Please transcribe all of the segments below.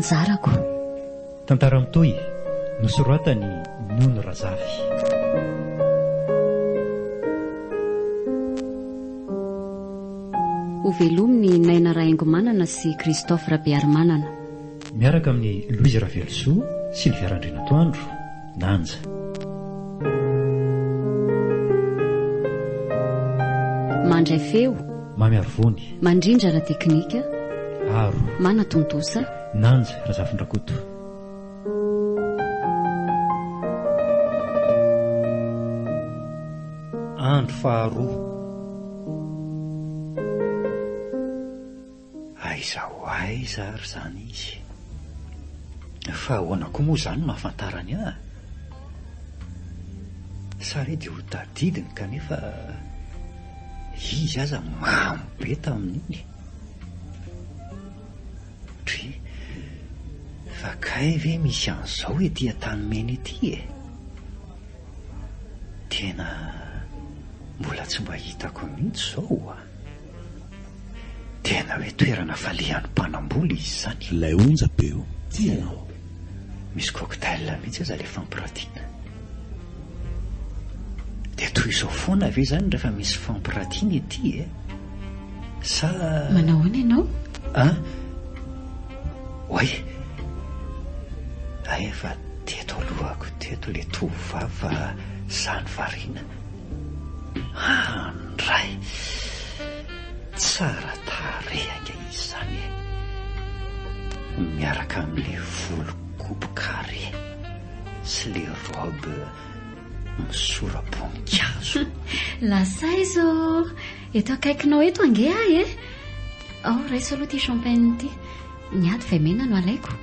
Anjarako. Tantara mitohy, nosoratan'i Nono Razafy. Hovelomin'i Naina Rahaingomanana sy Christophe Rabearimanana. Miaraka amin'i Louise Ravelosoa, Sylvia Randrianatoandro, Nanja. Mandray feo. Mamy Arivony. Mandrindra ara-teknika. Aro. Manatontosa. Nanja Razafindrakoto. Andro faharoa. Aiza ho aiza ary izany izy? Fa ahoana koa moa izany no ahafantarany ahy? Sa re dia ho tadidiny kanefa izy aza mamo be tamin'iny? Dry, fa kay ve misy an'izao ety Antanimena ety e? Tena mbola tsy mba hitako mihitsy izao a! Tena hoe toerana falehan'ny mpanambola izy izany. Ilay onjam-peo tianao. Misy cocktail mihitsy aza ilay fampiratiana. Dia toy izao foana ve izany rehefa misy fampiratiana ety e? Sa. Manao ahoana ianao? An? Oay! Hay efa teto alohako teto ilay tovovavy fa za no variana. Andray! Tsara tarehy ange izy izany e! Miaraka amin'ilay volo coupe carré sy ilay robe misora-boninkazo. Lasa aiza ô! Eto akaikinao eto ange aho e! Ao, raiso aloha ity champagne ity. Ny ahy divay mena no alaiko.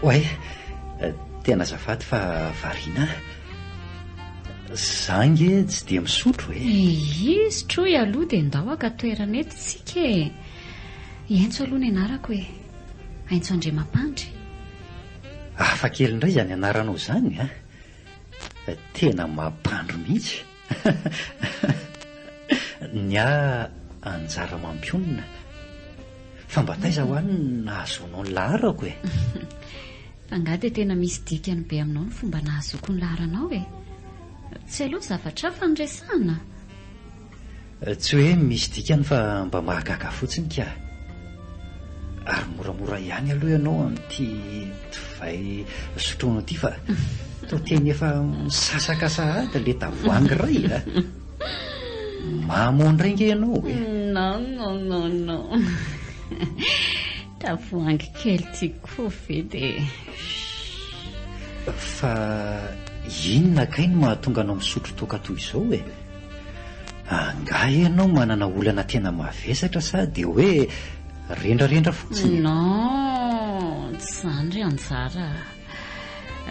Oay, tena azafady fa variana aho. Za ange tsy dia misotro e. Iiy, sotroy aloha dia ndao haka toerana eto tsika e. Hiaintso aloha ny anarako e. Haintso Andriamampandry. Hafa kely indray izany anaranao izany a. Tena mampandry mihitsy. Ny ahy anjara mampionona. Fa mba taiza hoa no nahazoanao ny laharako e? Fa angaha dia tena misy dikany be aminao ny fomba nahazoako ny laharanao e? Tsy aleo zavatra hafa no resahana? Tsy hoe misy dikany fa mba mahagaga fotsiny ka. Ary moramora ihany aloha ianao amin'ity divay sotroinao ity fa toa teny efa misasaka sahady ilay tavoahangy iray a! Mamo indray nge ianao e! Non, non, non, non. Tavoahangy kely ity koa ve dia. Fa inona kay no mahatonga anao misotro toaka toy izao e? Angaha ianao manana olana tena mavesatra sa dia hoe rendrarendra fotsiny e? Non, tsy izany ry Anjara a.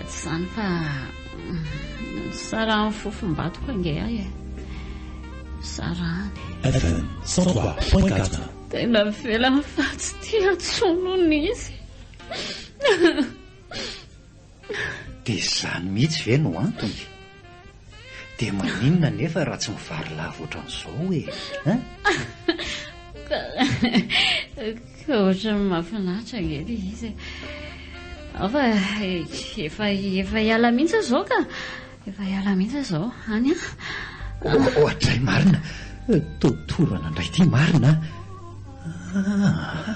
Tsy izany fa sarahan'ny fofom-batoko ange ahy e. Sarahany. FM 103.4. Tena avelany fa tsy tia intsony hono izy. Dia izany mihitsy ve no antony? Dia maninona anefa raha tsy mivarilavo ohatran'izao e? Hein? Ka ka ohatran'ny mahafinaritra ange ilay izy e. Ao fa efa efa hiala mihitsy aho izao ka. Efa hiala mihitsy aho izao. Any an. Ohatray marina. Totorana indray ity marina a.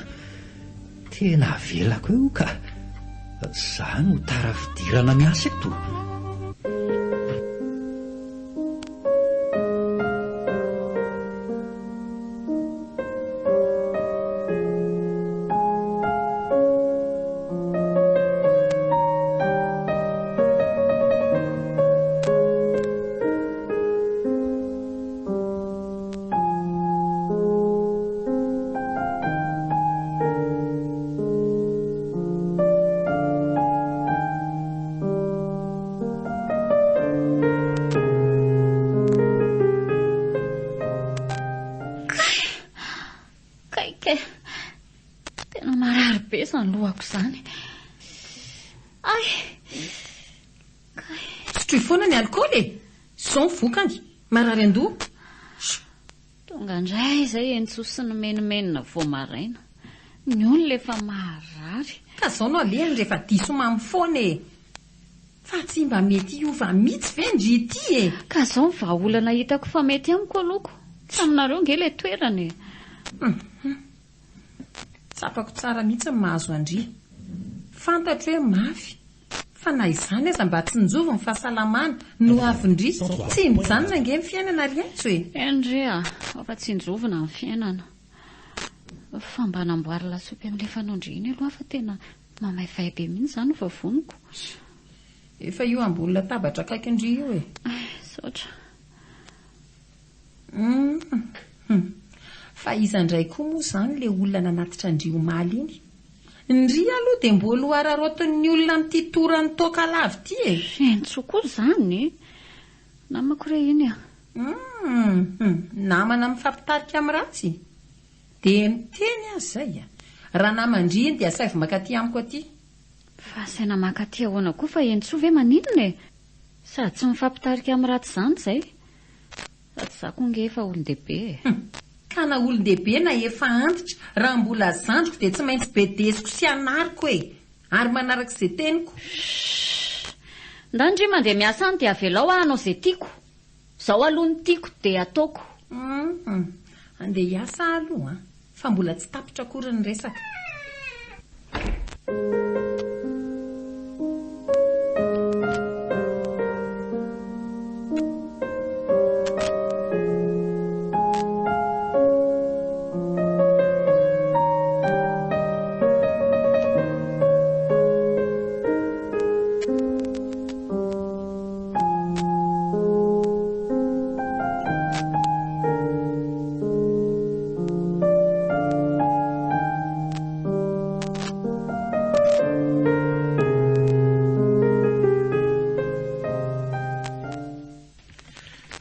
Tena avelako eo ka. Za no tara fidirana miasa eto. Kay! Kay kay! Tena marary be izany lohako izany. Ay! Kay! Sotroy foana ny alikaola e! Izao ny vokany, marary an-doha. Tonga indray izay Entso sy nimenomenona vao maraina. Ny olona efa maharary. Ka zao no alehany rehefa diso mamy foana e! Fa tsy mba mety hiova mitsy ve ndry ity e! Ka zao ny vahaolana hitako fa mety amiko aloha ko! Tsy aminareo nge le toerana e! Hum. Tsapako tsara mihitsy ny mahazo an-dry. Fantatro hoe mafy, fa na izany aza mba tsinjovy ny fahasalamana, ny ho avin-dry. Tsy mijanona ange ny fiainana ry Aintso e! Eny re a! Fa tsinjovina ny fiainana. Fa mba namboary lasopy amin'ilay fanaon-dry iny aloha fa tena mamaivay be mihitsy izany ny vavoniko. Efa io ambony latabatra akaikin-dry io e! Misaotra. Humm. Fa iza indray koa moa izany ilay olona nanatitra an-dry omaly iny? Ndry aloha dia mbola ho araraotin'ny olona amin'ity toran'ny toaka lava ity e! Fentso koa izany e! Namako re iny a! Humm. Namana mifampitarika amin'ny ratsy? Dia miteny aza izay a! Raha naman-dry iny dia asaivo mankaty amiko aty. Fa asaina mankaty ahoana koa fa Entsoa ve maninona e? Sady tsy mifampitarika amin'ny ratsy izany izay. Sady izaho koa ange efa olon-dehibe e. Hum. Ka na olon-dehibe na efa antitra, raha mbola zandriko dia tsy maintsy bedesiko sy anariko e! Ary manaraka izay teniko. Shh! Ndany ndry mandeha miasa any dia avelao aho hanao izay tiako. Izao aloha ny tiako dia ataoko. Hum. Andeha hiasa aho aloha an! Fa mbola tsy tapitra akory ny resaka.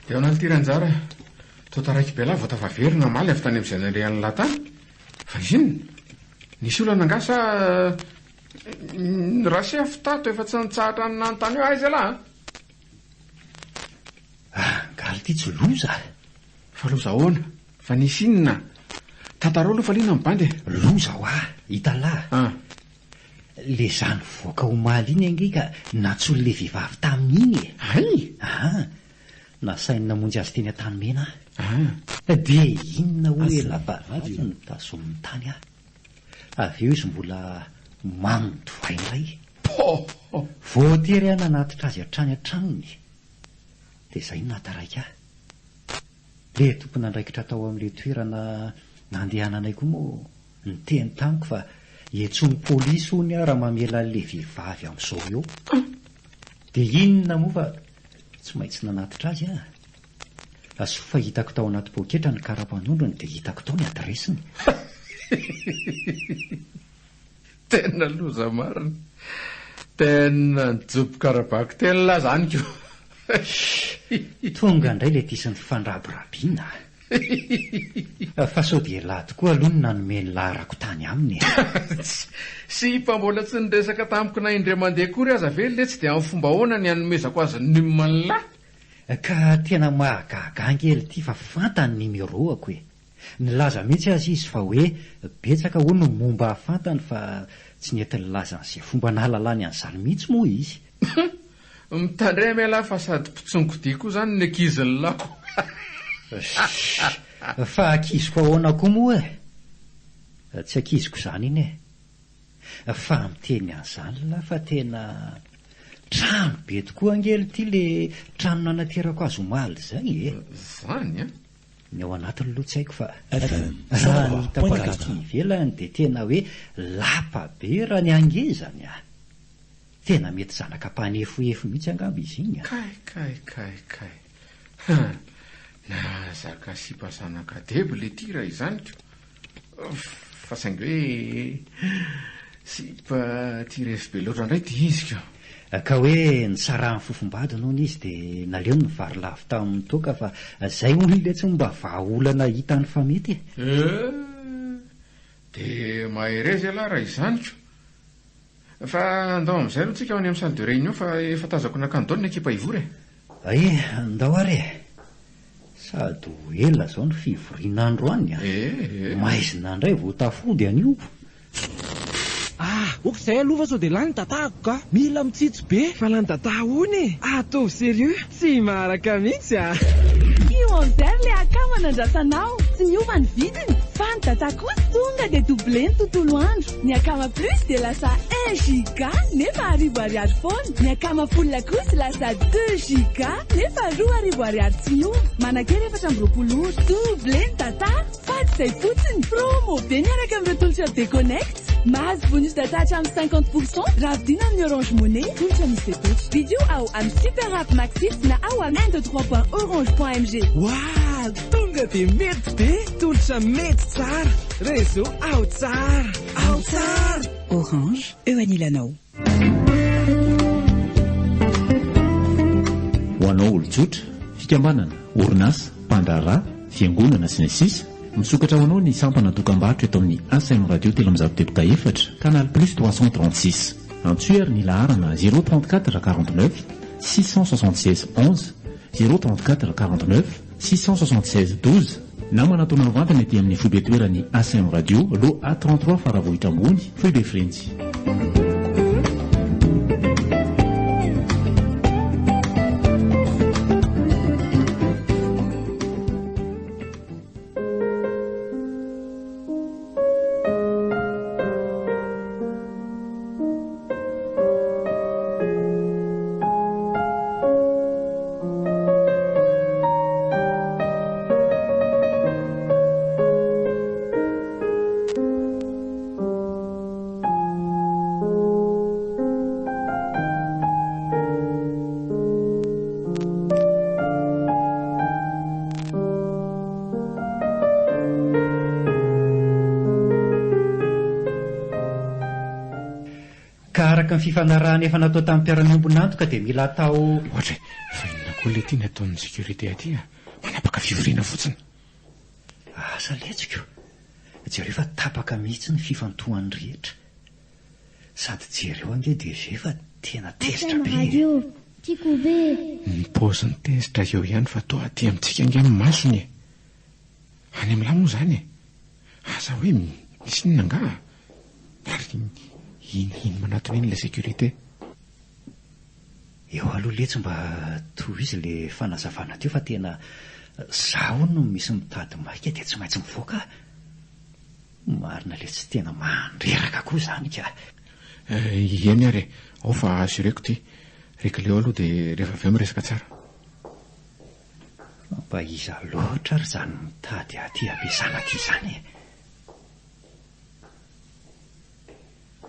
Dia ao anaty Ranjara, toa taraiky be lahy vao tafaverina omaly avy tany amin'izay nalehan'ny lahy tany. Fa inona? Nisy olana angaha sa Rasefo tato efa tsy nitsahatra ny nanontany hoe aiza ialahy a? Ah, ngaly ity tsy loza a! Fa loza ahoana? Fa nisy inona? Tantarao aloha fa liana ny bandy e! Loza hoa, hitalahy. Ah. Le za nivoaka omaly iny ange ka nantsoin'le vehivavy tamin'iny e! Hay! Ah, nasainy namonjy azy teny Antanimena aho. Ah. Dia inona hoy elah fa notazominy tany aho. Avy eo izy mbola mamo divay indray. Poh! Voatery aho nanatitra azy hatrany an-tranony. Dia izay no nahataraiky ahy. Ilay tompon'andraikitra tao amin'ilay toerana nandehananay koa moa niteny tamiko fa hiantsoan'ny polisy hono aho raha mamela an'ilay vehivavy amin'izao eo. Dia inona moa fa tsy maintsy nanatitra azy aho. Soa fa hitako tao anaty poketra ny karapanondrony dia hitako tao ny adiresiny. Tena loza marina. Tena nijoboka ara-bakiteny lah zany ko. Tonga indray ilay diso ny fandrabirabiana a. Fa sao dia elah tokoa aloha no nanome ny laharako tany aminy e. Sipa mbola tsy niresaka tamiko na indray mandeha akory aza ve letsy dia amin'ny fomba ahoana ny hanomezako azy ny numéro-nlah? Ka tena mahagaga ange lty fa fantany ny numéro-ako e! Nilaza mihitsy aza izy fa hoe betsaka hono ny momba fantany fa tsy nety nilaza an'izay fomba nahalalany an'izany mihitsy moa izy. Mitandrema ialahy fa sady mpitsongodia koa izany ny ankizin'ny lako. Shh! Fa ankiziko ahoana koa moa e? Tsy ankiziko izany iny e! Fa miteny an'izany lah fa tena trano be tokoa ange lty le trano nanaterako azy omaly izay e! Zany an! Ny ao anatiny aloha tsy haiko fa raha ny hitako avy aty ivelany dia tena hoe lapa be raha ny hangezany a! Tena mety zanaka mpanefoefo mihitsy angamba izy iny a! Kay kay kay kay! Ha! Nahazaka sipa zanaka debo le ty raha izany ko! Fa saingy hoe sipa tia revy be loatra indray ity izy ko! Ka hoe nisarahan'ny fofombadiny hono izy dia naleony nivarilavo tamin'ny toaka fa zay hono letsy mba vahaolana hitany fa mety e! Eh! Dia mahereza ialahy raha izany ko! Fa andao amin'izay aloha tsika ho any amin'ny salle de réunion fa efa tazako nakany daholo ny ekipa hivory e! Ay, ndao ary e! Sady ho ela izao ny fivoriana androany a! Eh! Maizina indray vao tafody anio! Ok izay aloha fa sao dia lany data-ko ka! Mila mitsitsy be! Fa lany data ahoana e? Ataovy sérieux! Tsy maharaka mihitsy a! Io amizay ry le akama nandrasanao, tsy miova ny vidiny fa ny data kosa tonga dia doubler ny tontolo andro. Ny akama plus dia lasa un giga nefa arivo ariary foana, ny akama full kosa lasa deux giga nefa 2000 ariary tsy miova. Manan-kery 24 ora. Doubler ny data fa tsy izay fotsiny, promo be miaraka amin'ireo tolotra Bconnect. Mahazo bonus data hatramin'ny 50 pour cent raha vidiana amin'ny Orange Money, tolotra misy fepetra. Vidio ao amin'ny Super App Maxit na ao amin'ny 1 2 3 point orange point mg. Waah! Tonga dia mety be! Tolotra mety tsara! Réseau ao tsara! Ao tsara! Orange, eo anilanao. Ho anao olon-tsotra, fikambanana, orinasa, mpandraharaha, fiangonana, sy ny sisa Misokatra ho anao ny sampana dokam-barotra eto amin'ny ACM Radio 304, Canal Plus 336. Antsoy ary ny laharana 034 49 676 11, 034 49 676 12 na manatona mivantana ety amin'ny foibe toeran'ny ACM Radio, Lot A 33 Faravohitra Ambony, Foibe Frenjy. Ka araka ny fifanarahana efa natao tamin'ny mpiara-miombon'antoka dia mila atao. Ohatra e, fa inona koa leity ny ataon'ny sécurité aty a? Manapaka fivoriana fotsiny. Asa letsiko. Jereo fa tapaka mihitsy ny fifantohan'ny rehetra. Sady jereo ange DG fa tena tezitra be e. Tiako be. Ny paoziny tezitra eo ihany fa toa aty amintsika ange ny masony e. Any amin'lah moa izany e. Asa hoe misy inona angaha? Ary iny iny manatona iny ilay sécurité. Eo aloha letsy mba tohizo le fanazavana teo fa tena za hono misy mitady maika dia tsy maintsy mivoaka a! Marina letsy tena mandreraka koa izany ka! Eny ary e! Ao fa assureko ty. Régleo aloha dia rehefa avy eo miresaka tsara. Fa mba iza loatra ary izany mitady aty ampiasana aty izany e?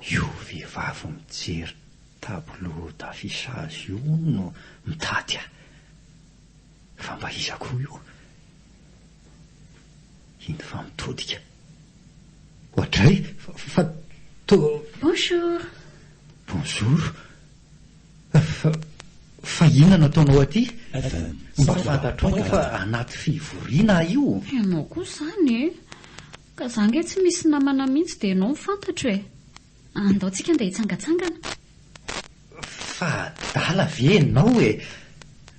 Io vehivavy mijery tableau d'affichage io hono no mitady ahy. Fa mba iza koa io? Iny fa mitodika. Oadray! Fa to. Bonjour! Bonjour! Fa, fa inona no ataonao aty? Mba fantatrao ve fa anaty fivoriana aho io? Ianao koa izany e! Ka za ange tsy misy namana mihitsy dia ianao no fantatro e! Andao tsika andeha hitsangatsangana. Fa adala ve ianao e?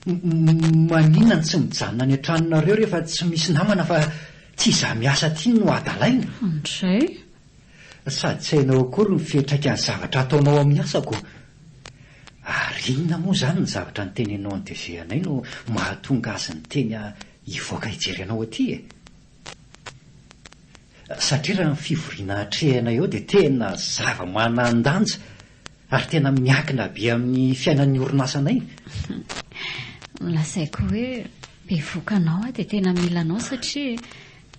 Maninona no tsy mijanona any an-tranonareo rehefa tsy misy namana fa tsy izaho miasa aty no adalaina? Andray. Sady tsy hainao akory ny fiantraikan'ny zavatra ataonao amin'ny asako. Ary inona moa izany ny zavatra niteneninao an'i DG anay no mahatonga azy niteny hivoaka hijery anao aty e? Satria raha ny fivoriana atrehina eo dia tena zava-manan-danja ary tena miankina be amin'ny fiainan'ny orinasanay. Lazaiko hoe bevoka anao aho dia tena mila anao satria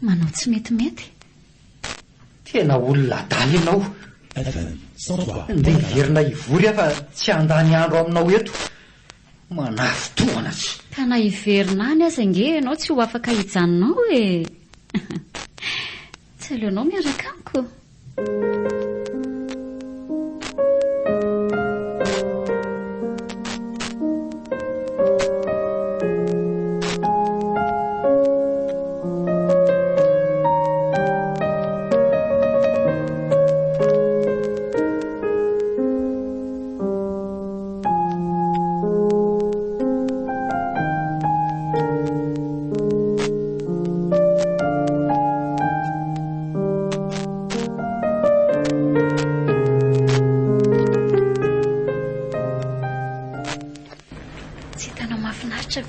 manao tsy metimety. Tena olona adala ianao. Ndeha hiverina hivory aho fa tsy handany andro aminao eto. Manafintohina tsy. Ka na hiverina any aza ange ianao tsy ho afaka hijanona ao e! Tsy aleonao miaraka amiko?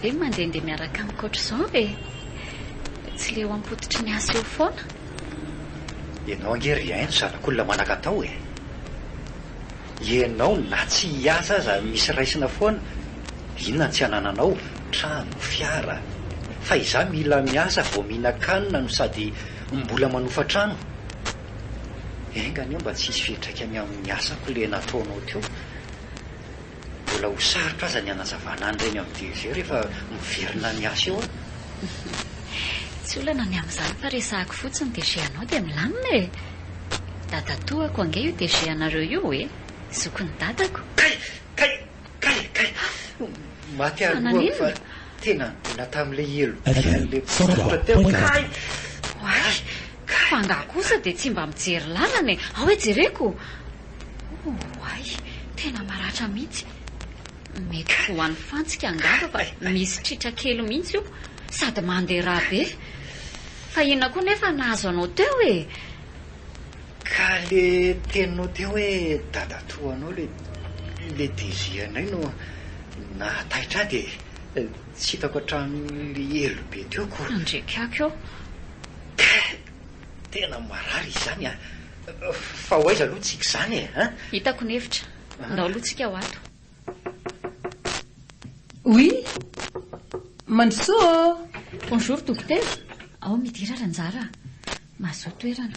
be ny mandehandeha miaraka amiko ohatr'izao e! Tsy le eo am-pototry ny asa eo foana. Ianao ange ry Haino zanak'olona manan-katao e! Ianao na tsy hiasa aza misy raisina foana, inona no tsy anananao, trano, fiara. Fa izaho mila miasa vao mihinan-kanina no sady mbola manofa trano. Enga anie mba tsy hisy fiantraikany amin'ny asako le nataonao teo. Mbola ho sarotra aza ny hanazavana an'ireny amin'ny DG rehefa miverina miasa eo aho. Tsy olana ny amin'izany fa resahako fotsiny DG anao dia milamina e! Dadatoako ange io DG anareo io e! Zokin'ny dadako. Kay! Kay! Kay! Kay! Maty alohako fa tena nidona tamin'ilay elo be an'ilay mpivarotra teo. Kay! Oay! Fa angaha kosa dia tsy mba mijery lalana e! Ao e jereko! Oay! Tena maratra mihitsy. Mety ho an'ny fantsika angamba fa misy tritra kely mihitsy io. Sady mandeha rà be. Fa inona koa nefa nahazo anao teo e? Ka le teninao teo hoe dadatoanao le le DG anay no nahataitra ahy dia tsy hitako hatramin'le elo be teo ko. Andriakako eo. Kay! Tena marary izy izany a! Fa ho aiza aloha tsika izany e? An? Hitako ny hevitra. Ndao aloha tsika ho ato. Oui! Mandrosoa ô! Bonjour dokotera! Ao midira ry Anjara a! Mahazoa toerana.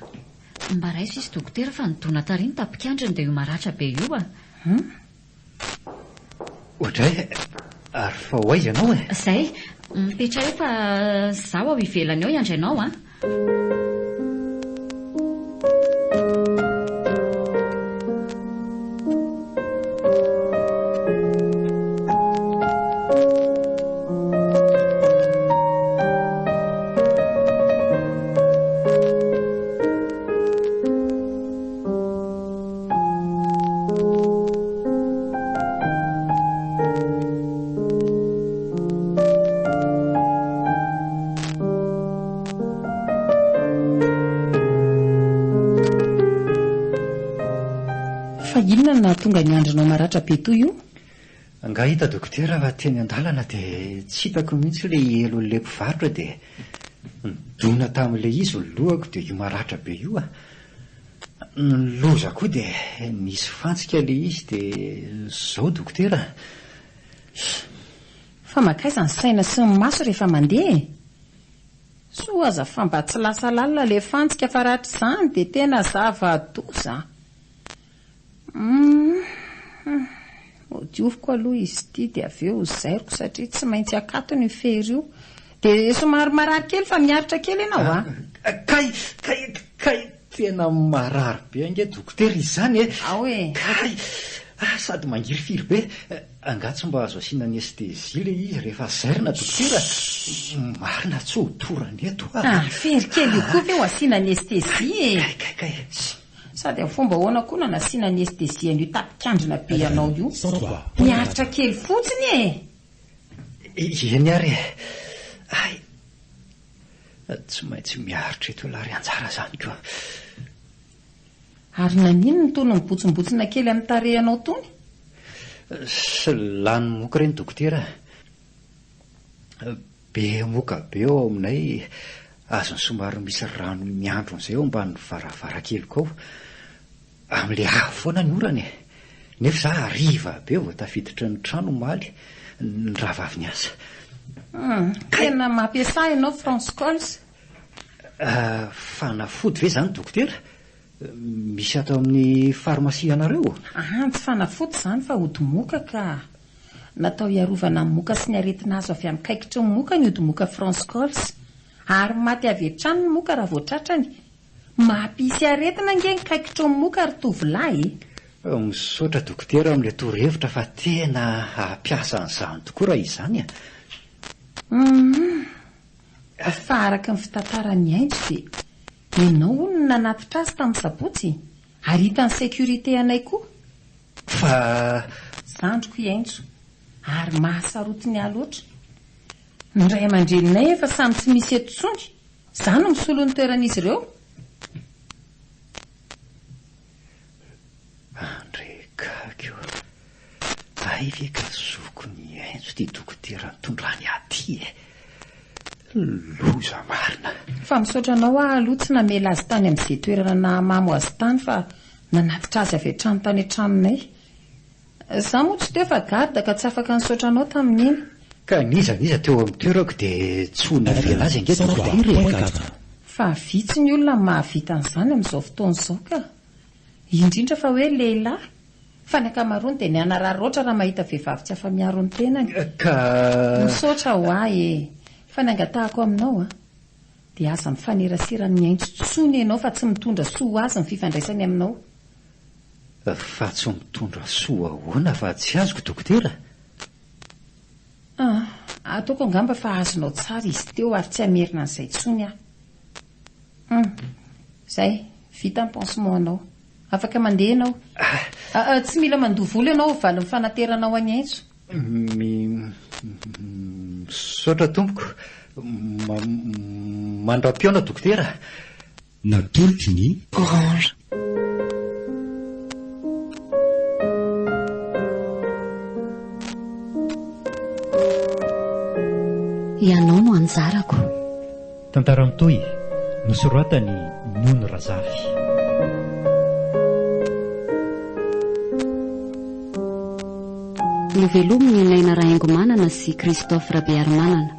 Mba raiso izy dokotera fa nidona tary ny tapikandriny dia io maratra be io a! Hum? Oadray, ary fa ho aiza ianao e? Zay, mipetraha eo fa zaho ao ivelany ao hiandry anao an! Fa inona no nahatonga ny andrinao maratra be toy io? Angaha hita dokotera fa teny an-dalana dia tsy hitako mihitsy ilay elon'ilay mpivarotra dia nidona tamin'ilay izy ny lohako dia io maratra be io ah. Ny loza koa dia nisy fantsika ilay izy dia zao dokotera a! Fa mankaiza ny saina sy ny maso rehefa mandeha e? Soa aza fa mba tsy lasa lalina ilay fantsika fa raha tsy izany dia tena zava-doza a! Humm. Hodioviko aloha izy ity dia avy eo hozairiko satria tsy maintsy akatona io fery io. Dia somary marary kely fa miaritra kely ianao a! Kay! Kay! Kay! Tena marary be ange dokotera izy izany e! Ao e! Kay! Ah, sady mangirifiry be! Angaha tsy mba azo asiana anesthésie ilay izy rehefa zairina dokotera? Marina tsy ho torana eto aho. Ah, fery kely io koa ve ho asiana anesthésie e! Kay! Kay! Kay! Sady amin'ny fomba ahoana koa no nasiana anesthésie an'io tapikandrina be anao io? Miaritra kely fotsiny e! Eny ary e! Hay! Tsy maintsy miaritra eto ialahy ry Anjara izany ko! Ary naninona itony mibotsimbotsina kely amin'ny tarehinao itony? Lany moka ireny dokotera a! Be moka be ao aminay, azony somary misy rano miandrona izay ao ambany varavarankeliko ao. Amin'ilay avy foana ny orana e! Nefa izaho hariva be vao tafiditra ny trano omaly, nirava avy niasa. Hum, tena mampiasa ianao Franscols. Fanafody ve izany dokotera? Misy ato amin'ny farmasia anareo? Aa, tsy fanafody izany fa ody moka ka. Natao hiarovana amin'ny moka sy ny aretina azo avy amin'ny kaikitry ny moka ny ody moka France Cols. Ary maty avy hatrany ny moka raha vao tratrany. Mampisy aretina ange ny kaikitry ny moka ry tovolahy e! Misaotra dokotera amin'ilay torohevitra fa tena hampiasa an'izany tokoa raha izany e! Humm. Fa araka ny fitantaran'i Haintso dia ianao hono no nanatitra azy tamin'ny sabotsy ary hitan'ny sécurité anay koa. Fa. Zandriko i Haintso ary mahasarotiny ahy loatra. Ny ray aman-dreninay efa samy tsy misy eto intsony. Izaho no misolo ny toeran'izy ireo. André Gaga io. Hay. Hay ve ka zoko nihaintso ity dokotera nitondrany ahy ity e! Loza marina. Fa misaotra anao aho aloha tsy namela azy tany amin'izay toerana nahamamo azy tany fa nanatitra azy avy hatrany tany an-tranonay. Izaho moa tsy teo fa garde ka tsy afaka nisaotra anao tamin'iny. Ka n'iza n'iza teo amin'ny toerako dia tsy ho navela azy ange dokotera e! Fa vitsy ny olona mahavita an'izany amin'izao fotoana izao ka. Indrindra fa hoe lehilahy. Fa ny ankamaroany dia mianararaotra raha mahita vehivavy tsy afa-miaro ny tenany. Ka. Misaotra ho ahy e! Fa ny angatahako aminao an, dia aza mifanerasera amin'ny Haintso intsony ianao fa tsy mitondra soa ho azy ny fifandraisany aminao. Fa tsy mitondra soa ahoana fa tsy azoko dokotera? Ah, ataoko angamba fa azonao tsara izy teo ary tsy hamerina an'izay intsony aho. Hum, zay, vita ny pansement anao. Afaka mandeha ianao. Ah, ah, tsy mila mandoa vola ianao ho valin'ny fanateranao an'i Haintso. Mi, misaotra tompoko. Ma, mandra-pihaona dokotera. Natolotry ny. Orange. Ianao no anjarako. Tantara mitohy, nosoratan'i Nono Razafy. Novelomin'i Naina Rahaingomanana sy Christophe Rabearimanana.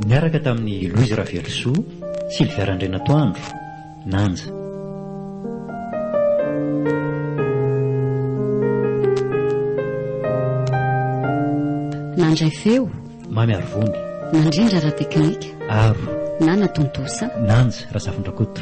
Niaraka tamin'i Louise Ravelosoa, Sylvia Randrianatoandro, Nanja. Nandray feo. Mamy Arivony. Nandrindra ara-teknika. Aro. Nana Tontosa. Nanja Razafindrakoto.